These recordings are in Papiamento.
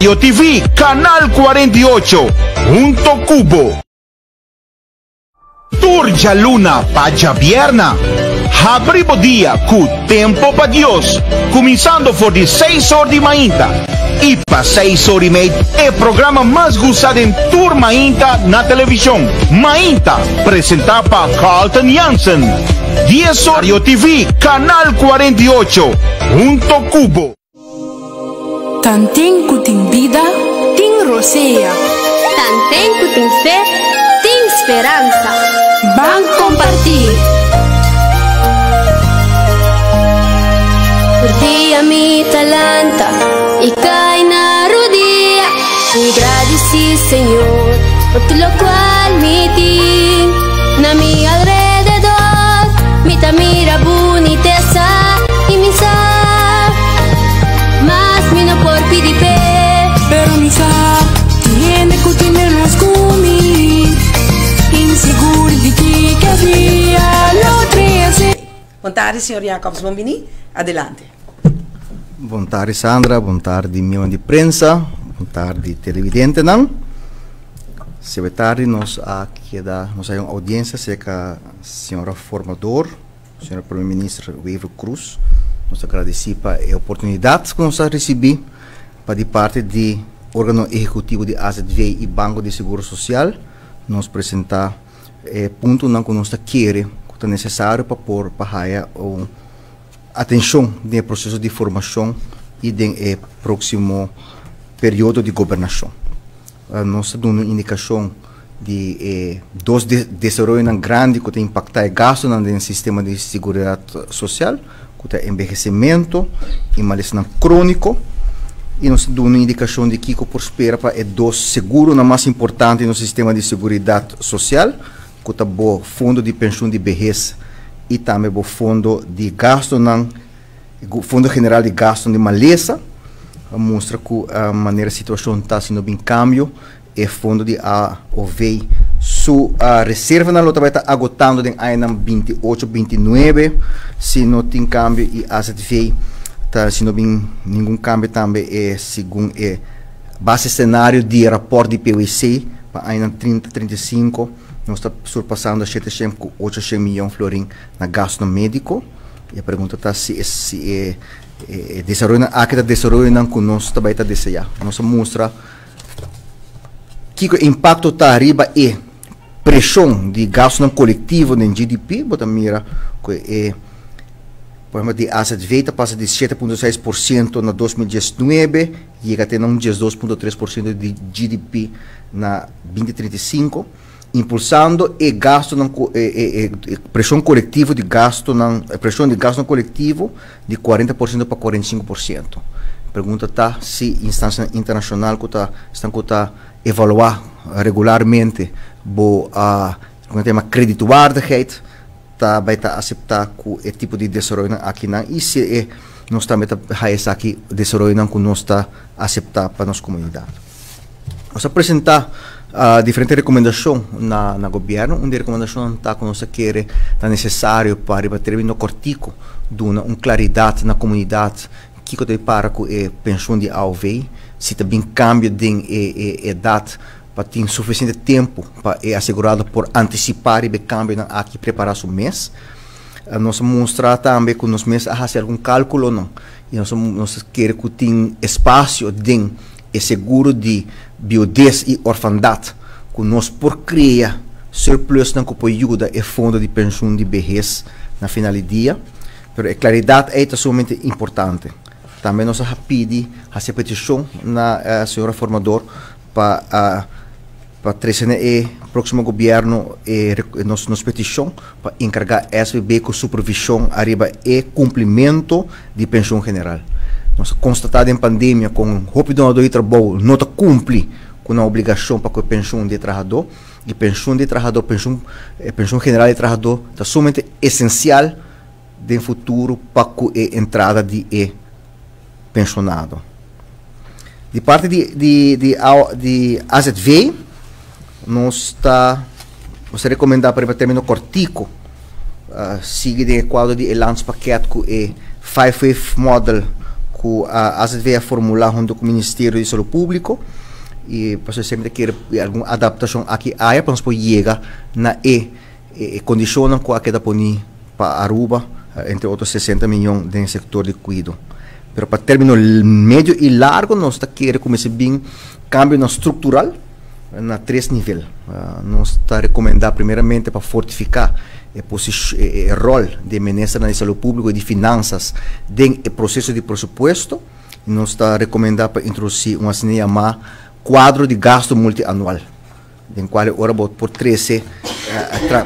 Yo TV, Canal 48, hunto cu bo. Tur djaluna pa djabierna, habri bo dia cu Tempo pa Dios, cuminsando for di seis or di mainta y pa seis or y mei e programa mas gusta den tur mainta na television, Mainta, presenta pa Carlton Jansen. Dies or Yo TV, Canal 48, hunto cu bo. Tanten ku tin bida, tin rosea. Tanten ku tin fe, tin speransa. Ban kompartí! Tur dia mi ta lanta i kai na rudia i gradisí Señor pa tur lokual mi tin. Na mi alrededor mi ta mira bunitesa i mi sa mas mi no por pidi p'e. Pero mi sa tin hende ku tin menos ku mi i mi sigur di ki ke dia lo trese. Bon tardi señor Jacobs, bon bini. Adelante. Bon tardi Sandra, bon tardi mionan di prensa, bon tardi televidentenan. Sebe tardi nos a keda, nos a hay un audiencia cerca señora formador, señora Primer Minister Wever Croes. Nos ta agradeci pa e oportunidad cu nos a ricibi pa di parti di organo ehecutivo di AZV y Banco di Seguro Social nos presenta e puntonan cu nos ta kere cu ta necesario pa por pa haya un atencion den e proceso di formacion y den e proximo periodo di gobernacion. Nos ta duna un indicacion di e dos desaroyonan grandi cu ta impacta e gastonan den sistema di siguridad social, cu ta enbehecimento y malesanan cronico, y nos ta duna un indicacion di kico por spera pa e dos seguronan mas importante den nos sistema di siguridad social, cu ta bo fondo di pensioen di behes y tambe bo fondo di gastonan, Fondo General di Gastonan di Malesa. A mustra cu manera situacion ta si no bin cambio, e fondo di AOV su reservanan lo ta bay ta agotando den añanan 28, 29 si no tin cambio y AZV ta si no bin ningun cambio tambe e segun e base scenario di rapport di PwC pa añanan 30, 35 nos ta surpasando 700 cu 800 miyon florin na gastonan medico. E pregunta ta si e si e e desaroyonan aki ta desaroyonan ku nos ta bai ta deseá. Nos a mustra kiko e impakto ta riba e preshon di gastunan kolektivo den GDP. Bo ta mira ku e por ehempel di AZV ta pasa di 7.6% na 2019 yega te na un 12.3% di GDP na 2035. Impulsando e gastonan ku e e e preshon kolektivo di gastonan e preshon di gastonan kolektivo di 40% pa 45%. Pregunta ta si instansianan internashonal ku ta esnan ku ta evaluá regularmente bo loke nan ta yama kredietwaardigheid ta bai ta aseptá ku e tipo di desaroyonan akinan i si e nos tambe ta haya esaki desaroyonan ku nos ta aseptá pa nos komunidat. Nos a presentá diferente rekomendashon na na gobièrnu. Un di e rekomendashonnan ta ku nos ta kere ta nesesario pa riba término kòrtiku duna un klaridat na komunidat kiko ta para ku e penshun di aov, si ta bin kambio den e e edat pa tin sufisiente tempu pa e asegurado por antisipá riba e kambionan aki i prepará su mes. Nos a mustra tambe ku nos mes a hasi algun kálkulonan i nos nos ta kere ku tin espasio den e seguro di biudes i orfandat ku nos por krea surplusnan ku por yuda e fondo di penshun di behes na final di dia. Pero e klaridat ei ta sumamente importante. Tambe nos a pidi hasi e petishon na señor Reformador pa pa trese na e próksimo gobièrnu e nos nos petishon pa enkargá SVB ku supervishon ariba e kumplimentu di penshun general. Nos a konstatá den pandemia kon hopi donadó di trabou no ta kumpli ku nan obligashon pa ku e penshun di e trahadó i penshun di e trahadó penshun e penshun general di e trahadó ta sumamente esensial den futuro pa ku e entrada di e penshonado. Di parti di di di di AZV nos ta nos ta rekomendá pa riba término kòrtiku sigui den e kuadro di e landspakket ku e five wave model. ku AZV a formulá huntu ku Ministerio di Salú Públiko i pasobra semper ta kere algun adaptashon aki aya pa nos por yega na e kondishonnan ku a keda poni pa Aruba, entre otro 60 miyon den sektor di kuido. Pero pa término medio i largo nos ta kere ku mester bin kambionan struktural na tres nivel. Nos ta rekomendá primeramente pa fortifiká e e ròl di e ministernan di Salú Públiko i di Finansas den e proseso di presupuesto. Nos ta rekomendá pa introdusí un asina yamá kuadro di gastu multianual, den kual e ora bo por trese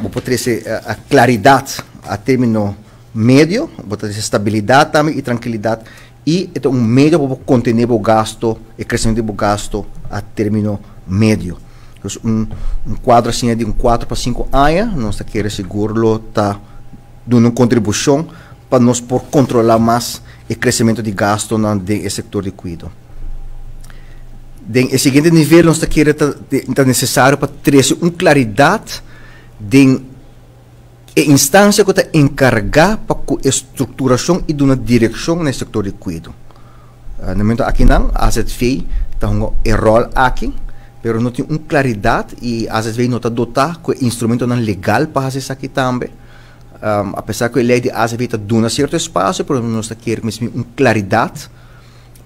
bo por trese klaridat a término medio, bo ta trese stabilidat tambe i trankilidat i e ta un medio pa bo kontené bo gasto, e kresementu di bo gasto a término medio. Dus un un kuadro asina di un kuatro pa sinku aña nos ta kere sigur lo ta duna un kontribushon pa nos por kontrolá mas e kresementu di gastonan den e sektor di kuido. Den e siguiente nivel nos ta kere ta ta nesesario pa trese un klaridat den e instansia ku ta enkargá pa ku e strukturashon i duna direkshon na e sektor di kuido. Na momento akinan AZV ta hunga e ròl aki, pero no tin un klaridat i AZV no ta dotá ku e instrumentonan legal pa hasi esaki tambe. Apesar ku e lei di AZV ta duna sierto espasio, pero nos ta kere ku mester bin un klaridat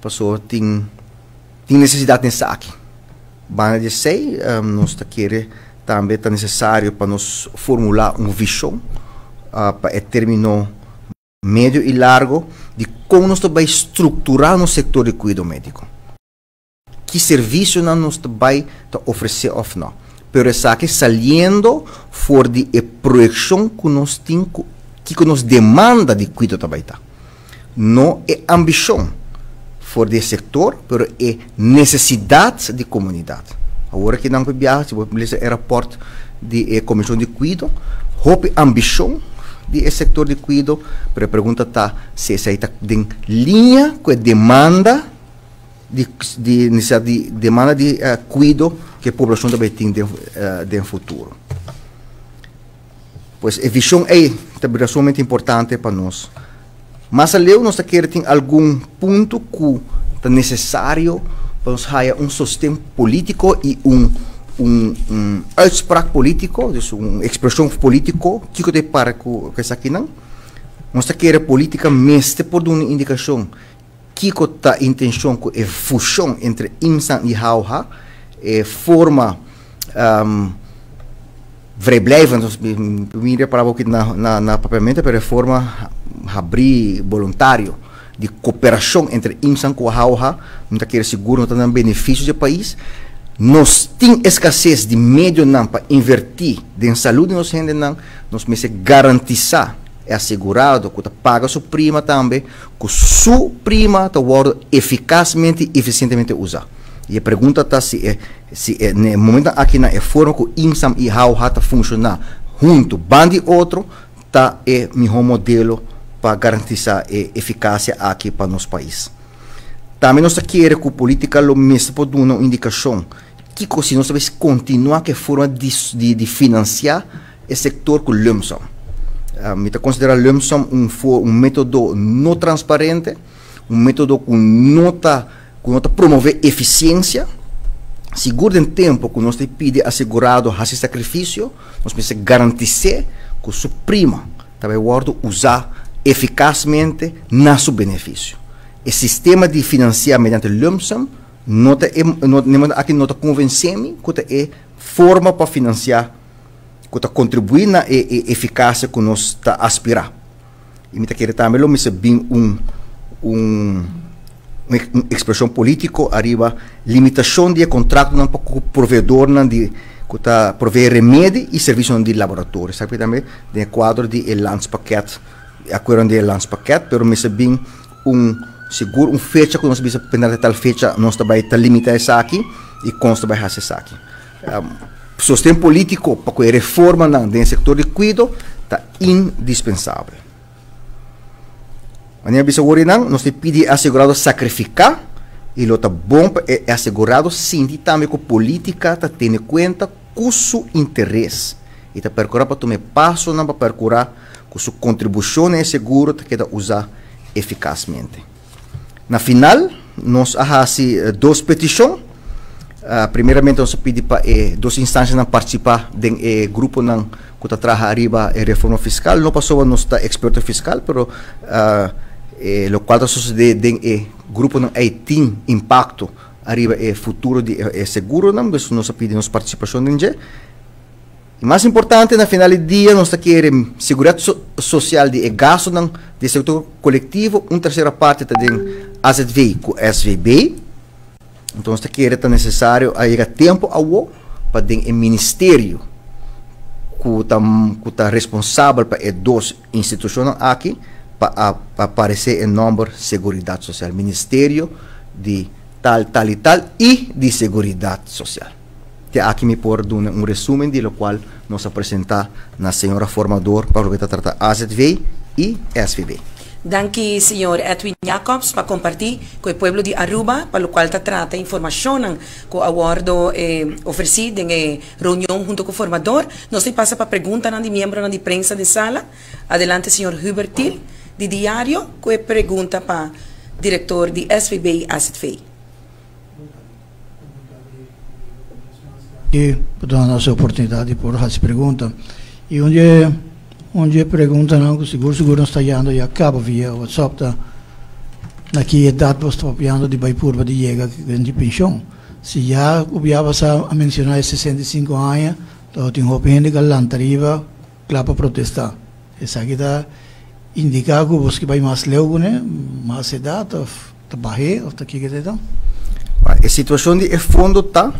pasobra tin tin nesesidat den esaki. Banda di esei nos ta kere tambe ta nesesario pa nos formulá un vishon pa e término medio i largo di kon nos ta bai strukturá nos sektor di kuido médiko. Ki servisionan nos ta bai ta ofresé òf nò. Pero esaki saliendo for di e proyekshon ku nos tin ku kiko nos demanda di kuido ta bai ta. No e ambishon for di e sektor, pero e nesesidat di komunidat. Awor aki nan por biaha, si bo lesa e rapòrt di e Komishon di Kuido, hopi ambishon di e sektor di kuido, pero e pregunta ta si esei ta den liña ku e demanda di di nesesidat di demanda di kuido ku e poblashon ta bai tin den den futuro. Pues e vishon ei ta bira sumamente importante pa nos. Mas aleu nos ta kere tin algun punto ku ta nesesario pa nos haya un sosten polítiko i un un un uitspraak polítiko, dus un ekspreshon polítiko kiko ta e para ku esakinan. Nos ta kere polítika mester por duna un indikashon kiko ta intenshon ku e fushon entre IMSAN i HOH, e forma vrijblijvend, mi repara bo na na na papiamento, pero e forma habrí boluntario di koperashon entre IMSAN ku HOH, mi ta kere sigur no ta na benefisio di e pais. Nos tin eskases di medionan pa invertí den salú di nos hendenan, nos mester garantisá e asegurado ku ta paga su prima tambe ku su prima ta wòrdu efikasmente i efisientemente usá. I e pregunta ta si e si e na e momentonan aki na e forma ku IMSAM i HOH ta funshoná huntu ban di otro ta e mihó modelo pa garantisá e efikasia aki pa nos pais. Tambe nos ta kere ku polítika lo mester por duna un indikashon kiko si nos ta bai kontinuá ku e forma di di finansiá e sektor ku lump sum. Mi ta konsiderá lump sum un for un método no transparente, un método ku no ta ku no ta promové efisiensia. Sigur den tempu ku nos ta pidi asegurado hasi sakrifisio, nos mester garantis'é ku su prima ta bai wòrdu usá efikasmente na su benefisio. E sistema di finansiá mediante lump sum no ta e no aki no ta konvensé mi ku ta e forma pa finansiá ku ta kontribuí na e e efikasia ku nos ta aspirá. I mi ta kere tambe lo mester bin un un un ekspreshon polítiko ariba limitashon di e kontraktonan pa ku proveedornan di ku ta proveé remedi i servisionan di laboratorio. Esaki tambe den e kuadro di e landspakket, e akuerdonan di e landspakket, pero mester bin un sigur un fecha ku nos bisa penal tal fecha nos ta bai ta limitá esaki i kon nos ta bai hasi esaki. Sosten polítiko pa ku e reformanan den e sektor di kuido ta indispensabel. Manera bisa wor einan, nos ta pidi e asegurado sakrifiká i lo ta bon pa e asegurado sinti tambe ku polítika ta tene kuenta ku su interes i ta perkurá pa tuma e pasonan pa perkurá ku su kontribushon na e seguro ta keda usá efikasmente. Na final, nos a hasi dos petishon. Primeramente nos a pidi pa e dos instancianan participa den e gruponan cu ta traha ariba e reforma fiscal. No pasobra nos ta experto fiscal, pero e locual ta sucede den e gruponan ey tin impacto ariba e futuro di e seguronan, pues nos a pidi nos participacion den dje. Y mas importante, na final di dia nos ta kere seguridad social di e gastonan di e sector colectivo, un tercera parte ta den AZV cu SVB. Enton nos ta kere ta necesario a yega tempo awo pa den e ministerio cu ta cu ta responsabel pa e dos institucionnan aki pa a aparece e nomber Seguridad Social, Ministerio di tal tal y tal y di Seguridad Social. Te aki mi por duna un resumen di locual nos a presenta na señora formador pa loke ta trata AZV y SVB. Danki señor Edwin Jacobs pa comparti cu e pueblo di Aruba pa locual ta trata informacionnan cu a wordo ofreci den e reunion hunto cu formador. Nos ta pasa pa preguntanan di miembronan di prensa den sala. Adelante señor Hubert Thiel di Diario cu e pregunta pa director di SVB y AZV. Aki pa duna nos e oportunidat di por hasi pregunta. I un di e un di e preguntanan ku sigur sigur nos ta yando ya kaba via WhatsApp ta, na ki edat bo sta papiando di bai purba di yega den di penshon? Si ya ku bia basa a menshoná e 65 aña, tabatin hopi hende ku a lanta riba kla pa protestá. Esaki ta indiká ku bo ke bai mas leu kuné, mas edat òf ta bah'é òf ta kiko ta eta? E situashon di e fondo ta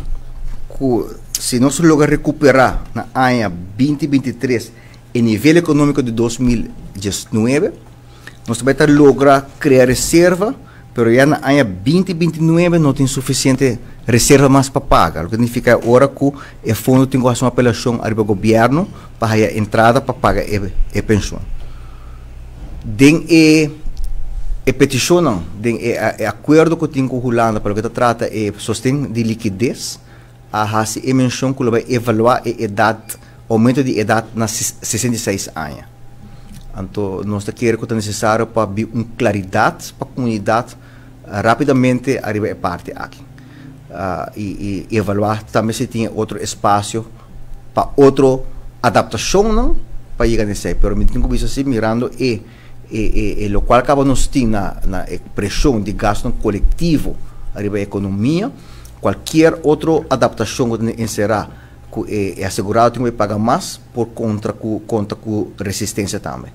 ku si nos logra rekuperá na aña 2023 e nivel ekonómiko di 2019, nos ta bai ta logra krea reserva, pero ya na aña 2029 no tin sufisiente reserva mas pa paga. Loke significa e ora ku e fondo tin ku hasi un apelashon ariba gobièrnu pa haya entrada pa paga e penshon. Den e e petishonnan, den e e akuerdo ku tin ku Hulanda pa loke ta trata e sosten di likides, a hasi e menshon ku lo bai evaluá e edat, oumento di edat na 66 aña. Anto nos ta kere ku ta nesesario pa bin un klaridat pa komunidat rápidamente ariba e parti aki. I i evaluá tambe si tin e otro espasio pa otro adaptashonnan pa yega na esei. Pero mi tin ku bisa si mirando e e e e lokual kaba nos tin na na e preshon di gastunan kolektivo ariba e ekonomia, kualkier otro adaptashon ku ta enserá ku e e asegurado tin ku bai paga mas por kontra ku konta ku resistensia tambe.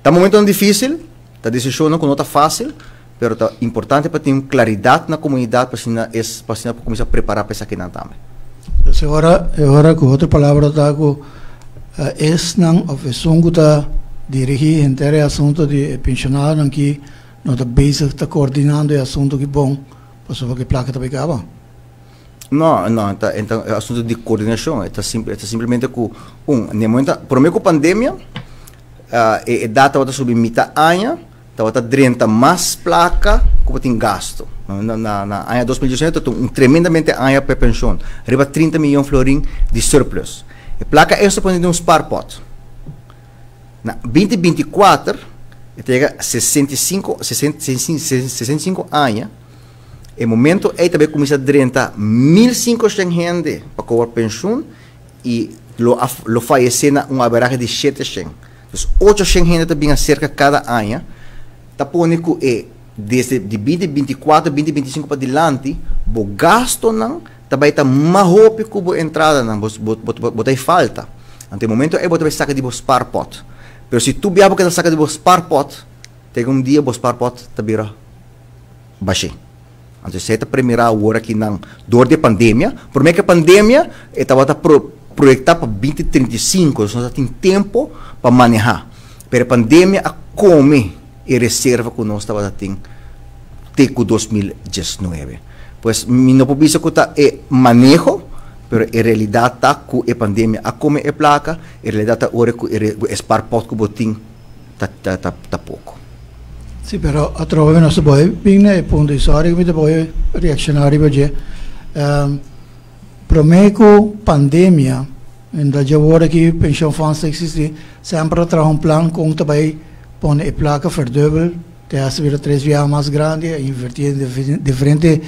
Ta momentonan difísil, ta desishonnan ku no ta fásil, pero ta importante pa tin un klaridat na komunidat pa asina es pa asina por kuminsá prepará pa esakinan tambe. Entonces e ora e ora ku otro palabra ta ku esnan òf esun ku ta dirigí henter e asunto di e penshonadonan ki no ta bezig ta koordinando e asunto ki bon pasobra ku e plaka ta bai kaba. No, no, ta e ta asunto di koordinashon, e ta simple e ta simplemente ku un na e momento promé ku pandemia e edat tabata subi mitá aña, tabata drenta mas plaka ku bo tin gasto. Na na na aña 2019 ta un tremendamente aña pa e penshon, riba 30 miyon florin di surplus. E plaka eso pone den un spaarpot. Na 2024 e ta yega 65 65 aña. E momento ei ta bay cuminsa drenta 1500 hende pa cobra pensioen y lo a lo fayece na un averahe di 700. Dus 800 hende ta bin acerca cada aña, ta pone cu e desde di 2024, 2025 padilanti bo gastonan ta bay ta mas hopi cu bo entradanan, bo bo bo ta e falta. Anto e momento ei bo ta bay saca di bo spaarpot. Pero si tur bia bo keda saca di bo spaarpot, te un dia bo spaarpot ta bira bashé. Anto esei ta premirá awor aki nan dor di e pandemia. Promé ku e pandemia e tabata pro proyektá pa 2035, dus nos a tin tempu pa manehá. Pero e pandemia a kome e reserva ku nos tabata tin te ku 2019. Pues mi no por bisa ku ta e maneho, pero e realidat ta ku e pandemia a kome e plaka, e realidat ta ora ku e spaarpot ku bo tin ta ta ta ta poko. Sí, pero atrobe nos ta boe bin na e punto y sorry cu mi ta boe reacciona riba dje. Prome cu pandemia, mientras dje awor aki pensioen fonds ta existi, semper a traha un plan con ta bay pone e placa verdubbel. te hasta bira tres biaha mas grandi, a inverti den diferente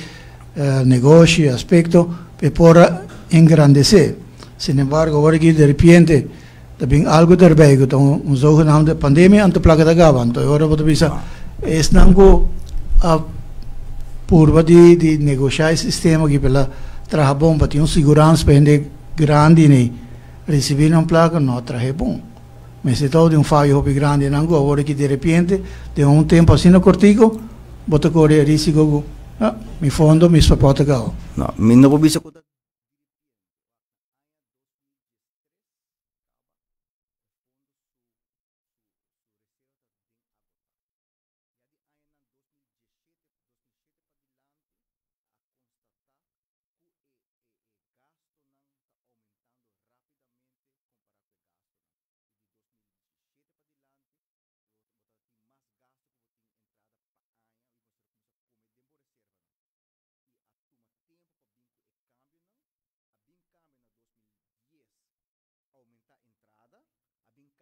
negoshi, aspecto, pa e por a engrandece. Sin embargo, awor aki de repente ta bin algo derbij cu ta un zogenaamde pandemia, anto placa ta gaba. Anto e ora bo ta bisa esnan cu a purba di negosha e sistema aki pa el a traha bon, pa tin un siguransa pa hende grandi ni ricibi nan placa, no a traha e bon. Mester ta di un fayo hopi grandi nan cu awor aki de repente den un tempo asina cortico bo ta core e risico cu ah mi fondo mi spapò ta gao. No, mi no por bisa cu ta.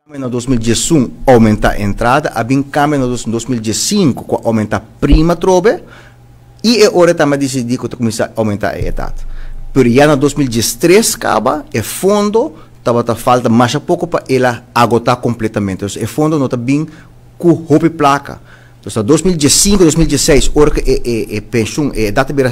Cambio na 2011 aumenta entrada, a bin cambio na 2015 cu a aumenta prima trobe y e ora tambe a dicidi cu ta cuminsa aumenta e edad. Pero ya na 2013 caba e fondo tabata falta masha poco pa el a agota completamente. Entonces e fondo no ta bin cu hopi placa. Entonces na 2015, 2016 ora cu e e e pensioen e edad ta bira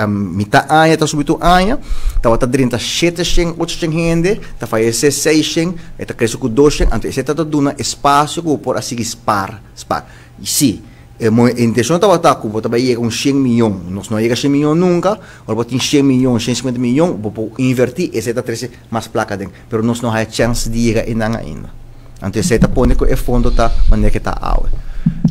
mitad aña ta subi tur aña tabata drenta shete shen ocho shen hende ta fayece seis shen e ta crece cu dos shen anto esey ta ta duna espacio cu bo por a sigui spaar spaar y si e intencion tabata cu bo ta bay yega un shen miyon nos no a yega shen miyon nunca ora bo tin shen miyon shen cincuenta miyon bo por inverti esey ta trece mas placa aden pero nos no haya chance di yega eynan ainda. Anto esei ta pone ku e fondo ta manera ke ta awe.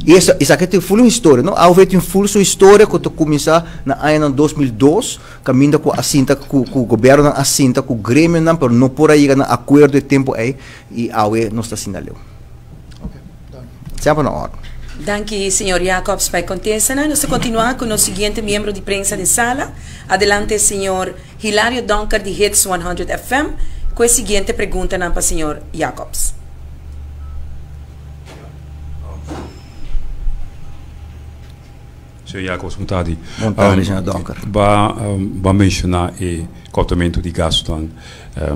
I esaki tin ful un historia, no? Awe tin ful su historia ku ta kuminsá na añanan 2002, kaminda ku a sinta ku ku gobièrnunan a sinta ku gremionan, pero no por a yega na akuerdo e tempu ei, i awe nos ta sinta leu. Semper na òrdu. Danki señor Jacobs pa e kontestanan. Nos ta kontinuá ku nos siguiente miembro di prensa den sala. Adelante señor Hilario Donker di Hits 100 FM ku e siguiente preguntanan pa señor Jacobs. Señor Jacobs, bon tardi. Bon tardi, señor Donker. Ba ba menshoná e kòrtamentu di gastunan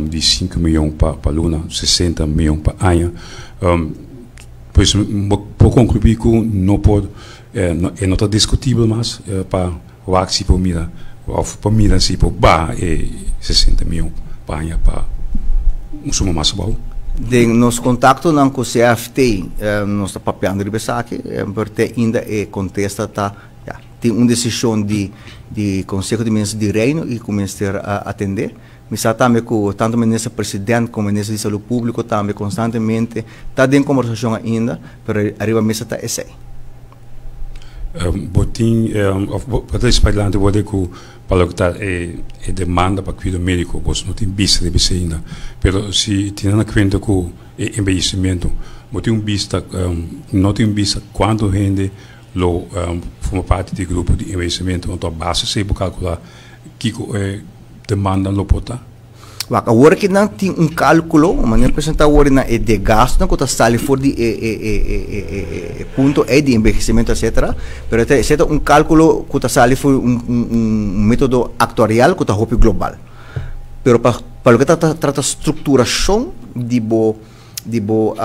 di sinku mion pa pa luna, sesenta mion pa aña. Pues bo por konkluí ku no por e no ta diskutibel mas pa Wak si por mira of pa mira si por baha e 60 mion pa aña pa un suma mas abou. Den nos kontaktonan ku CFT nos ta papiando riba esaki, pero te ainda e kontesta ta ya, tin un desishon di di Konseho di Minister di Reino i ku mester atendé. Mi sa tambe ku tantu Minister President komo Minister di Salú Públiko tambe konstantemente ta den kombersashon ainda, pero ariba mesa ta esei. Bo tin of bo ta disi padilanti bo ku pa loke ta e demanda pa kuido médiko bo no tin bista riba esei ainda, pero si tene na kuenta ku e embeyesimentu bo tin un bista no tin un bista kuantu hende lo forma parti di e grupo di embeyesimentu anto a base esei bo kalkulá kiko e demanda lo por ta? Wak, awor ki nan tin un kalkulo, manera presentá awor na e de gastunan ku ta sali for di e e e e e e e punto ei di envejecimiento etcetera, pero e ta esei ta un kalkulo ku ta sali for un un un metodo aktuarial ku ta hopi global. Pero pa pa loke ta trata strukturashon di bo di bo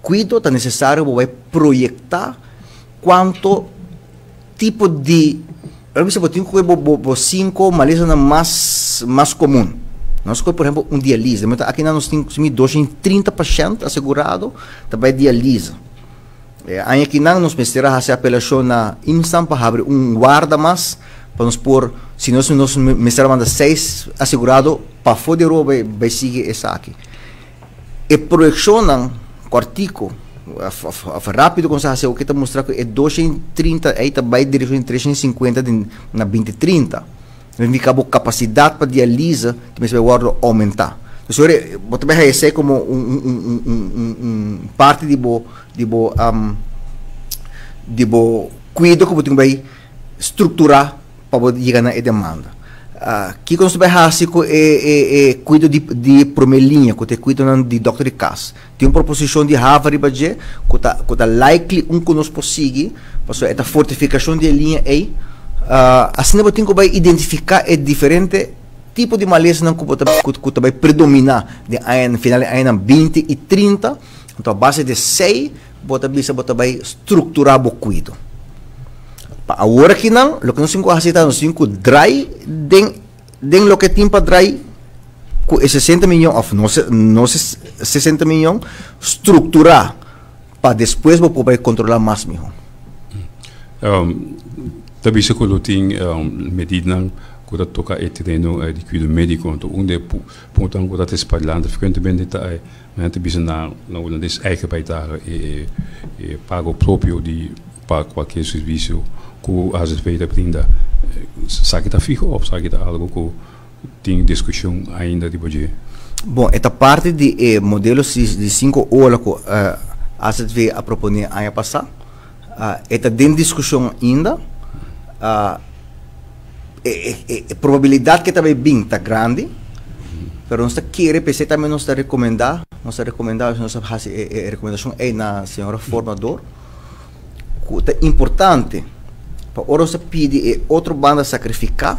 kuido ta nesesario bo bai proyektá kuanto tipo di Ora bisa bo tin cu bo bo cinco malesanan mas mas comun. Nos coge por ehempel un dialisa. Mi ta aki nan nos tin mi 230 pashent asegurado ta bay dialisa. E aña aki nan nos mester a haci apelacion na IMSAM pa habri un warda mas pa nos por si nos nos mester a manda seis asegurado pafo di Aruba bay bay sigui esaki. E proyekshonnan kòrtiku òf rápido ku nos a hasi awor ta mustra ku e 230 ei ta bai direkshon di 350 den na 2030. Ta nifiká bo kapasidat pa dialisa ta mester bai wòrdu oumentá. Dus ora bo ta bai haya esei komo un un un un un un parti di bo di bo di bo kuido ku bo tin ku bai strukturá pa bo yega na e demanda. Kiko nos ta bai hasi ku e e e kuido di di promé liña, ku ta e kuidonan di dòkter di kas? Tin un proposishon di Hava riba dje ku ta ku ta likely un ku nos por sigui, pasobra e ta fortifikashon di e liña ei. Asina bo tin ku bai identifiká e diferente tipo di malesanan ku bo ta ku ku ta bai predominá den añanan final di añanan binti i 30. Anto a base di esei bo ta bisa bo ta bai strukturá bo kuido. Pa awor akinan loke nos tin ku hasi ta nos tin ku drai den den loke tin pa drai ku e 60 miyon òf no no 60 miyon strukturá pa despues bo por bai kontrolá mas mihó. Ta bisa ku lo tin medidanan ku ta toka e tereno di kuido médiko. Anto un di e puntonan ku ta respaldando frekuentemente ta e Men ta bisa na na hulandes eigen bijdrage e e pago propio di pa cualkier servicio cu AZV ta brinda. Esaki ta fiho of esaki ta algo cu tin discusion ainda riba dje? Bon, e ta parti di e modelo di cinco ola cu AZV a propone aña pasa. E ta den discusion ainda. E probabilidad ke ta bay bin ta grandi, pero nos ta kere, p'esei tambe nos ta recomenda, nos ta recomenda, nos ta haci e recomendacion ey na señora formador, cu ta importante pa ora nos ta pidi e otro banda sacrifica,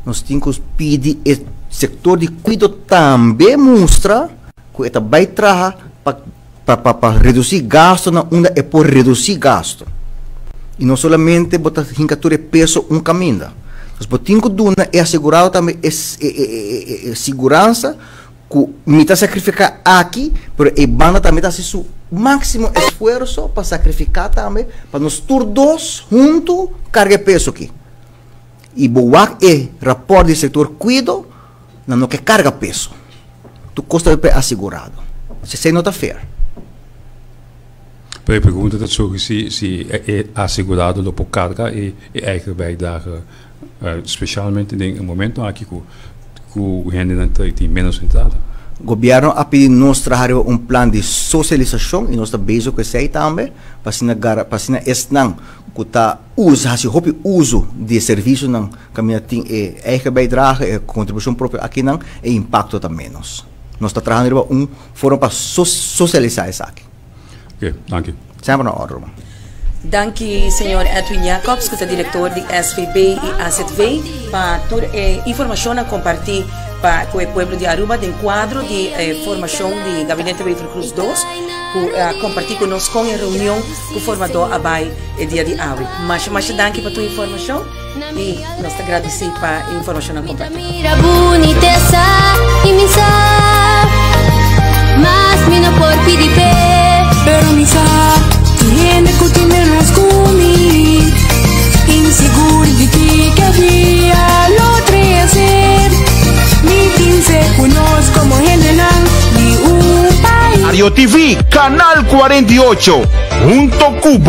nos tin cu pidi e sector di cuido tambe mustra cu e ta bay traha pa pa pa pa reduci gasto na unda e por reduci gasto y no solamente bo ta hinca tur e peso un caminda. Entonces bo tin cu duna e asegurado tambe e e e e siguransa cu mi ta sacrifica aki pero e banda tambe ta haci su maximo esfuerzo pa sacrifica tambe pa nos tur dos hunto carga e peso aki. Y bo wak e rapport di sector cuido nan no ke carga peso. Tur cos ta bay pa e asegurado. Esey no ta fair. Pero e pregunta ta surgi si si e asegurado lo por carga e eigen bijdrage specialmente den e momento aki cu cu hendenan ta tin menos entrada. Gobierno a pidi nos traha riba un plan di socialisacion y nos ta bezig cu esey tambe pa asina gara pa asina esnan cu ta usa haci hopi uso di e servicionan Caminda tin e eigen bijdrage, e contribucion propio akinan, e impacto ta menos. Nos ta trahando riba un forma pa socialisa esaki. Oké, danki. Semper na orde, ruman. Danki señor Edwin Jacobs cu ta director di SVB y AZV pa tur e informacionnan comparti pa cu e pueblo di Aruba den cuadro di e formacion di Gabinete Wever-Croes dos cu a comparti cu nos con e reunion cu formador a bay e dia di awe. Masha masha danki pa tur informacion. I nos ta gradisí pa e informashonnan kompartí. Ario TV, Canal 48, hunto cu bo.